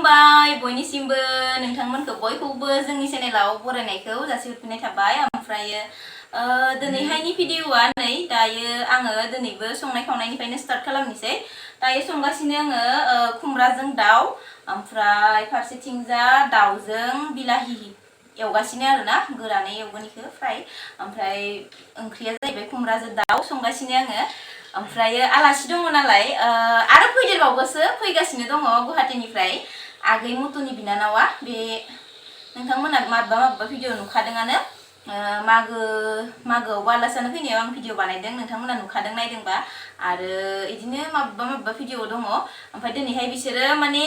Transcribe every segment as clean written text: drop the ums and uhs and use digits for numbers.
खुलुमबाय बयनिसिमबो नोंथांमोनखौ बयखौबो जोंनि चेनेलाव बरायनायखौ जासिहरफिननाय थाबाय ओमफ्राय दिनैहायनि भिडिअआ नै दायो आङो दिनैबो संनाय खावनायनिफ्रायनो स्टार्ट खालामनोसै दायो संगासिनो आङो खुमब्राजों दाउ ओमफ्राय फारसेथिंजा दाउजों बिलाहि एवगासिनो आरोना गोरानै एवगोन इखो फ्राय ओमफ्राय ओंख्रिया जाहैबाय खुमब्राजों दाउ संगासिनो आङो ओमफ्राय आलासि दङ नालाय आरो फैगासिनो दङ गुवाहाटीनिफ्राय आगै मुतुनि बिनानावा बे नोंथांमोना माबा भिडिअ नुखादोंआनो मागोआव आलासियानो फैनायाव आं भिडिअ बानायदों नोंथांमोना नुखादों नायदोंबा आरो इदिनो माबा भिडिअ दङ ओमफ्राय दिनैहाय बिसोरो माने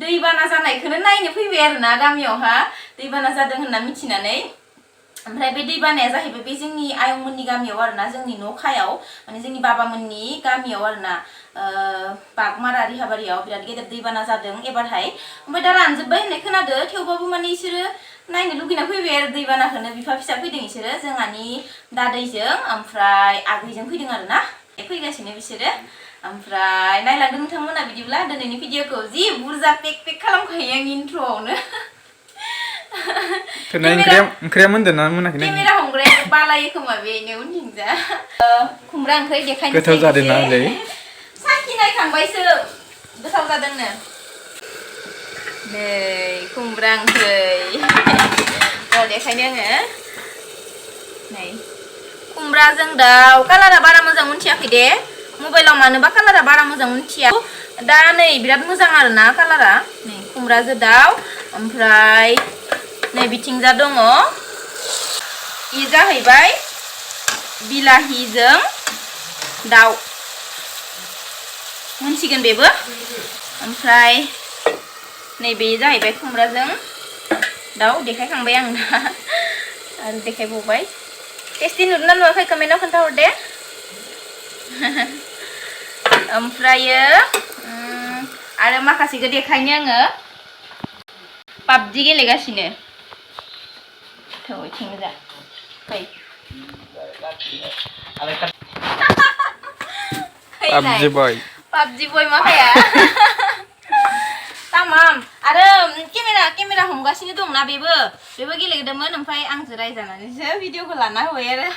दैबाना जानायखौनो नायनो फैबाय आरोना गामियावहा दैबाना जादों होनना मिथिनानै ओमफ्राय बे दैबानाया जाहैबाय बे जोंनि आयंमोननि गामियाव आरोना जोंनि न' खायाव माने जोंनि बाबामोननि गामियाव आरोना बागमारा रिहाबारियाव बिराद गेदेर दैबाना जादों एबारहाय ओमफ्राय दा रानजोब्बाय होननाय खोनादों थेवबाबो माने इसोरो नायनो लुगैना फैबाय आरो दैबानाखौनो बिफा फिसा फैदों इसोरो जोंहानि दादैजों ओमफ्राय आगैजों फैदों आरोना फैगासिनो बिसोरो ओमफ्राय नायलांदों नोंथांमोना बिदिब्ला दिनैनि भिडिअखौ जि बुरजा पेक खालामखायो आं इन्ट्र'आवनो ओंख्रिया मोनदोंना मोनाखै केमेरा हमग्राया बालायो खोमा बेनो उनथिंजा खुमब्रा ओंख्रि देखायनोसै गोथाव जादोंना होनलाय साखि नायखांबायसो गोथाव जादोंनो नै खुमब्रा ओंख्रि देखायनो आङो नै खुमब्राजों दाउ कालारा बारा मोजां मोनथियाखै दे मबाइलाव मानोबा कालारा बारा मोजां मोनथिया दा नै बिराद मोजां आरोना कालारा नै खुमब्राजों दाउ ओमफ्राय नै बिथिंजा दङ इ जाहैबाय बिलाहिजों दाउ मोनसिगोन बेबो ओमफ्राय नैबे जाहैबाय खुमब्राजों दाउ देखायखांबाय आं दा आरो देखायबावबाय टेस्टि नुदोंना नुवाखै कमेन्टआव खोन्थाहर दे ओमफ्रायो आरो माखासेखौ देखायनो आङो पाबजि गेलेगासिनो थैथिंजा फै पाबजि बय माखाया तामाम आरो केमेरा हमगासिनो दंना बेबो गेलेदोंमोन ओमफ्राय आंजों रायजानानैसो भिडिअखौ लाना होबाय आरो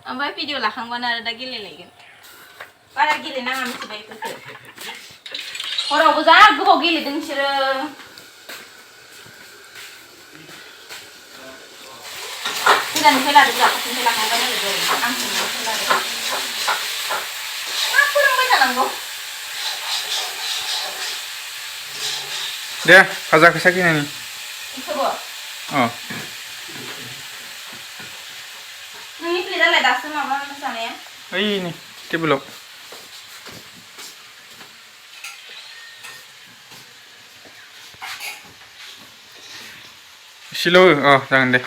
ओमफ्राय भिडिअ लाखांबानो आरो दा गेलेलायगोन बारा गेलेनाङा मिथिबाय बेफोरखौ हरावबो जा गोबाव गेलेदों बिसोरो गोजाननिफ्राय लादों जाखासिनिफ्राय लाखांबाय नालाय आं सोंनायनिफ्राय लादों मा फोरोंबाय थानांगौ दे भाजाखौ साखिनायनि बेखौबो नोंनि प्लेटआलाय दासो माबा जानाया ओइ नै टेबोलाव एसेल' जागोन दे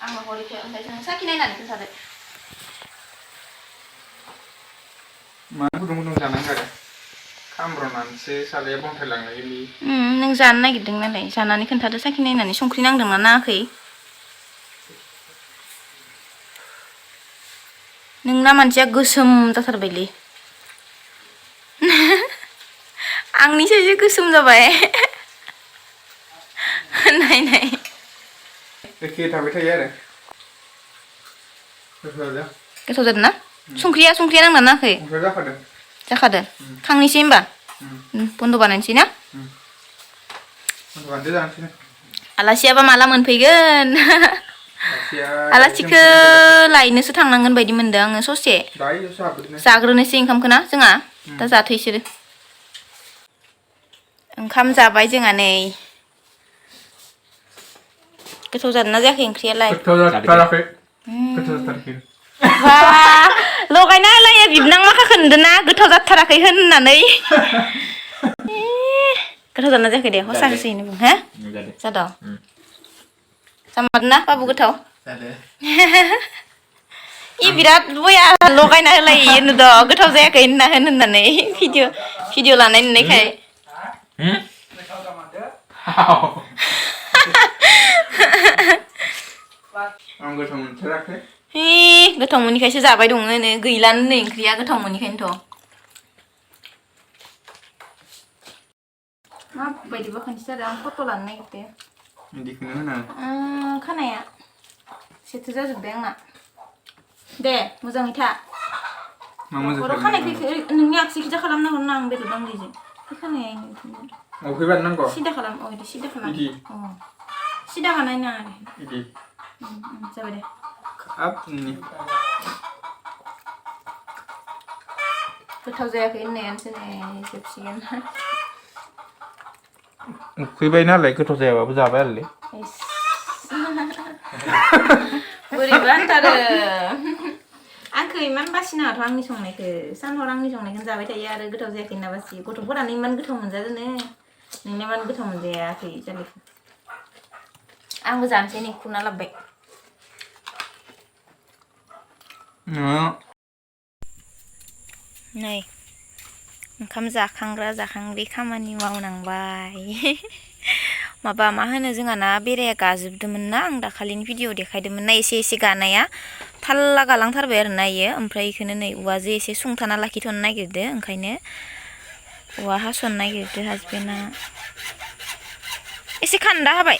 आङो हरिखौ ओमफ्राय जों साखि नायनानै खोन्थादो मानो गुदुं जानांगौ आरो खामब्रनानैसो सालाया बन्थायलांनायनि नों जानो नागिरदों नालाय जानानै खोन्थादो साखि नायनानै संख्रि नांदोंना नाङाखै नोंना मानसिया गोसोम जाथारबायलै आंनिसो गोसोम जाबाय नाय एखे थाबाय थायो आरो गोथाव जादों ना संख्रिया नांना नाङाखै जाखादों खांनोसै होमबा बन्द' बानायनोसै ना आलासियाबा माला मोनफैगोन आलासिखौ लायनोसो थांनांगोन बायदि मोनदों आङो ससे जाग्रोनोसै ओंखामखौ ना जोंहा दा जाथो इसोरो ओंखाम जाबाय जोंहा नै गोथाव जादोंना जायाखै ओंख्रियालाय लगायना होलायो बिबनां माखाखौ नुदोंना गोथाव जाथाराखै होननानै गोथाव जादोंना जायाखै दे हसा हसैनो बुं हो जादों जामारदोंना बाबु गोथाव इ बिराद बया लगायना होलायो नुदों गोथाव जायाखै होननानै भिडिअ लानाय नुनायखाय आं गोथाव मोनथाराखै Hi, गोथाव मोनिखायसो जाबाय दङ नो गैलानो नै ओंख्रिया गोथाव मोनिखायनोथ'। मा बायदिबा खोनसे जादों आं फट' लानो नागिरदों। इदिखौनो होनो। खानाया सेथो जाजोब्बाय आंना। दे मोजाङै था। मा मोजां खर' खानायखौ नोंनि आगसिखिजा खालामना हरनो आं बेदर दांदैजों। खानाया अफैबानो नांगौ। सिदा खालाम इदि सिदा खालाम। सिदा बानायना इदि। जाबाय दे। गोथाव जायाखै होननायानोसै नै जोबसिगोन। उखैबाय नालाय गोथाव जायाबाबो जाबाय आरोलै। बोरैबा होनथारो। आंखौ इमान बासिनाङाथ' आंनि संनायखौ सानहर आंनि संनायखौनो जाबाय थायो आरो गोथाव जायाखै होनना बासि गथ'फोरानो इमान गोथाव मोनजादोनो नोंनो इमान गोथाव मोनजायाखै जालायखो आंबो जानोसै नै खुरना लाबोबाय नै ओंखाम जाखांग्रा जाखांग्रि खामानि मावनांबाय माबा मा होनो जोंहाना बेराया गाजोबदोंमोन ना आं दाखालिनि भिडिअ देखायदोंमोन ना एसे एसे गानाया थाल्ला गालांथारबाय आरो ना इयो ओमफ्राय इखौनो नै औवाजों एसे सुंथाना लाखिथ'नो नागिरदो ओंखायनो औवा हास'नो नागिरदो हासबेन्डआ एसे खान्दा हाबाय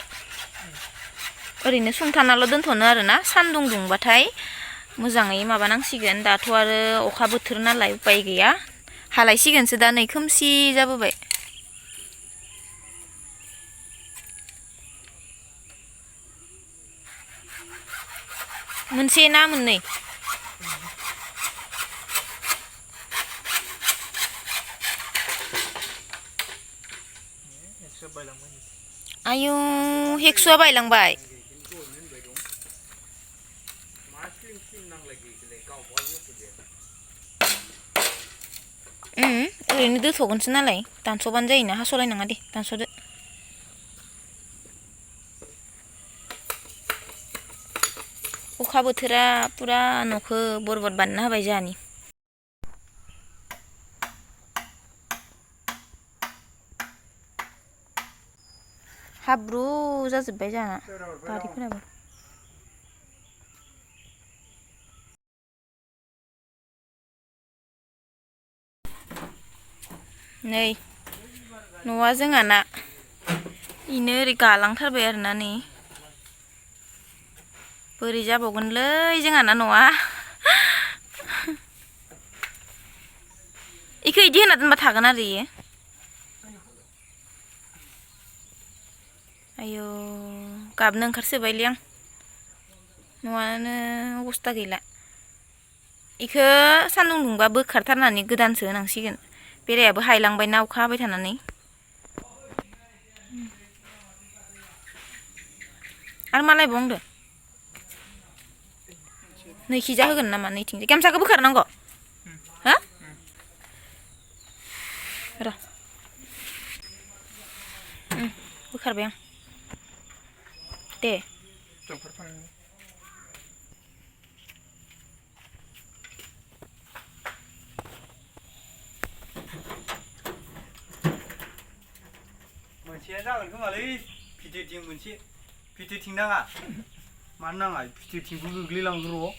ओरैनो सुंथानाल' दोनथ'नो आरोना सान्दुं दुंबाथाय मोजाङै माबानांसिगोन दाथ' आरो अखा बोथोर नालाय उपाय गैया हालायसिगोनसो दा नै खोमसि जाबोबाय मोनसे ना मोननै आयौ हेक्सुआ बायलांबाय ओरैनो दोथ'गोनसो नालाय दानस'बानो जायोना हास'लायनाङा दे दानस'दो अखा बोथोरा पुरा न'खौ बरबाद बानायना होबाय जोंहानि हाब्रु जाजोब्बाय जोंहाना बारिफोराबो नै न'आ जोंहाना इनो ओरै गालांथारबाय आरोना नै बोरै जाबावगोनलै जोंहाना न'आ इखौ इदि होना दोनबा थागोन आरो इयो आयौ गाबनो ओंखारसोबायलै आं न'आनो अबस्था गैला इखो सान्दुं दुंबा बोखारथारनानै गोदानसो होनांसिगोन बेरायाबो हायलांबायना अखा हाबाय थानानै आरो मा लायबावनांगौ नैखिजा होगोन नामा नैथिंजाय गामसाखौ बोखारनांगौ हो र' बोखारबाय आं दे मोनसेया जागोन खोमालै भिडिअथिं मोनसे भिडिअथिं नाङा मानो नाङा भिडिअथिंखौ गोग्लैलांगोन र'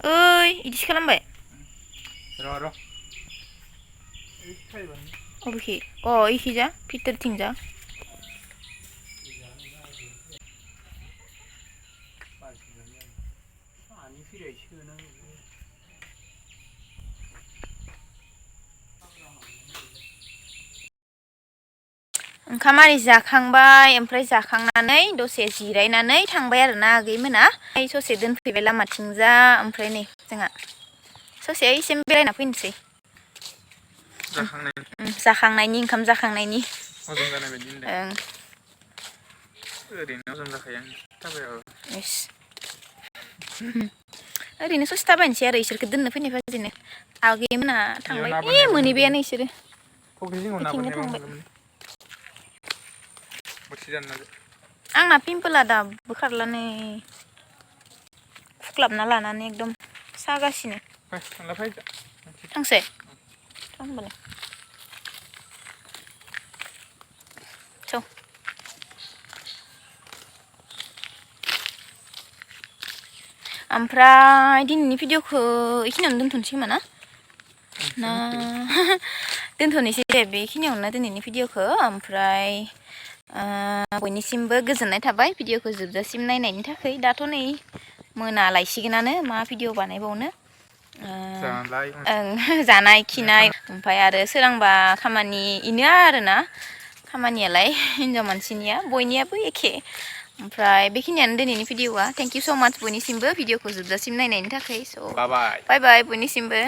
ओइ इदिसो खालामबाय र' अबेखि इखिजा भितरथिंजा ओंखाम आरि जाखांबाय ओमफ्राय जाखांनानै दसे जिरायनानै थांबाय आरोना आगैमोना ससे दोनफैबाय लामाथिंजा ओमफ्राय नै जोंहा ससे इसिम बेरायना फैनोसै जाखांनायनि ओंखाम जाखांनायनि हजम जानाय बायदि होनदों ओरैनो हजम जाखायो आं थाबायाबो ओरैनो ससे थाबायनोसै आरो इसोरखौ दोननो फैनाय फाजिनो आगैमोना थांबाय मोनहैबायानो इसोरो बिथिंनो थांबाय आंना पिम्पला दाबो खारला नै फुख्लाबना लानानै एकदम सागासिनो थांसै होमबालाय स' ओमफ्राय दिनैनि भिडिअखौ बेखिनियावनो दोनथ'नोसै खोमा ना दोनथ'नोसै दे बेखिनियावनो दिनैनि भिडिअखौ ओमफ्राय बयनिसिमबो गोजोननाय थाबाय भिडिअखौ जोबजासिम नायनायनि थाखाय दाथ' नै मोनालायसिगोनानो मा भिडिअ बानायबावनो जानाय खिनाय ओमफ्राय आरो सोरांबा खामानि इनो आरोना खामानियालाय हिनजाव मानसिनिया बयनियाबो एखे ओमफ्राय बेखिनियानो दिनैनि भिडिअआ थेंक इउ स' माच बयनिसिमबो भिडिअखौ जोबजासिम नायनायनि थाखाय स' बाय बाय बयनिसिमबो